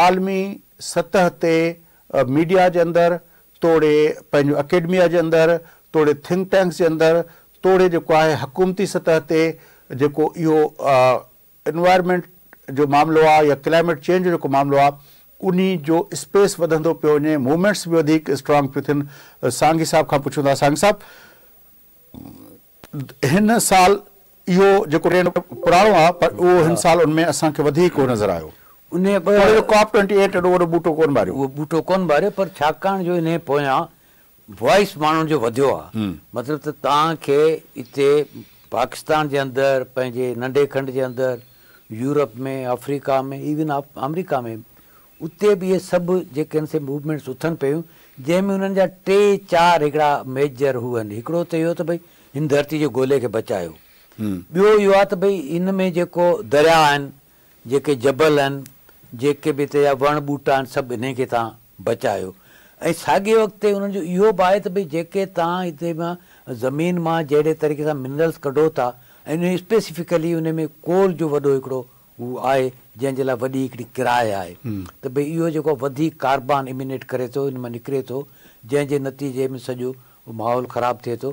عالمي سطح تي ميڊيا جي اندر توڙي پنهنجو اڪيڊميا جي اندر توڙي ٿنڪ ٽينڪس جي اندر توڙي جيڪو آهي حڪومتي سطح تي جيڪو اهو انوائرمينٽ جو معاملو آهي يا ڪلائميٽ چينج جو جيڪو معاملو آهي، انهي جو اسپيس وڌندو پيو وڃي، موومينٽس به وڌيڪ اسٽرانگ پيون ٿين. سانگي صاحب کان پڇون ٿا. سانگي صاحب، هن سال اهو جيڪو ٽرينڊ پراڻو آهي پر اهو هن سال ان ۾ اسان کي وڌيڪ اهو نظر آيو. انهي ٻه توڙي جو ڪاپ 28 ايڏو وڏو ٻوٽو ڪونه ٻاريو. اهو ٻوٽو ڪونه ٻاريو پر ڇاڪاڻ جو انهي پويان وائس ماڻهن جو وڌيو آهي، مطلب ته توهان کي اتي پاڪستان جي اندر، پنهنجي ننڍي کنڊ جي اندر، يورپ ۾، آفريڪا ۾، ايون آمريڪا ۾ اتي به اهي سڀ جيڪي آهن سي موومينٽس اٿن پيون، جنهن ۾ انهن جا ٽي چار هڪڙا ميجر هو آهن. هڪڙو ته اهو ته ڀئي هن ڌرتي جي گولي کي بچايو. ٻيو اهو آهي ته ڀئي هن ۾ جيڪو درياء آهن، جيڪي جبل آهن، جيڪي به هتي جا وڻ ٻوٽا آهن، سڀ انهن کي توهان بچايو. ۽ ساڳئي وقت تي انهن جو اهو به آهي ته ڀئي جيڪي توهان هتي مان زمين مان جهڙي طريقي سان منرلز ڪڍو ٿا ۽ انهي اسپيسفڪلي انهي ۾ ڪول جو وڏو هڪڙو هو آهي، جنهن جي لاء وڏي هڪڙي ڪراء آهي ته ڀئي اهو جيڪو وڌيڪ ڪاربان ايمينيٽ ڪري ٿو، ان مان نڪري ٿو، جنهن جي نتيجي ۾ سڄو ماحول خراب ٿئي ٿو.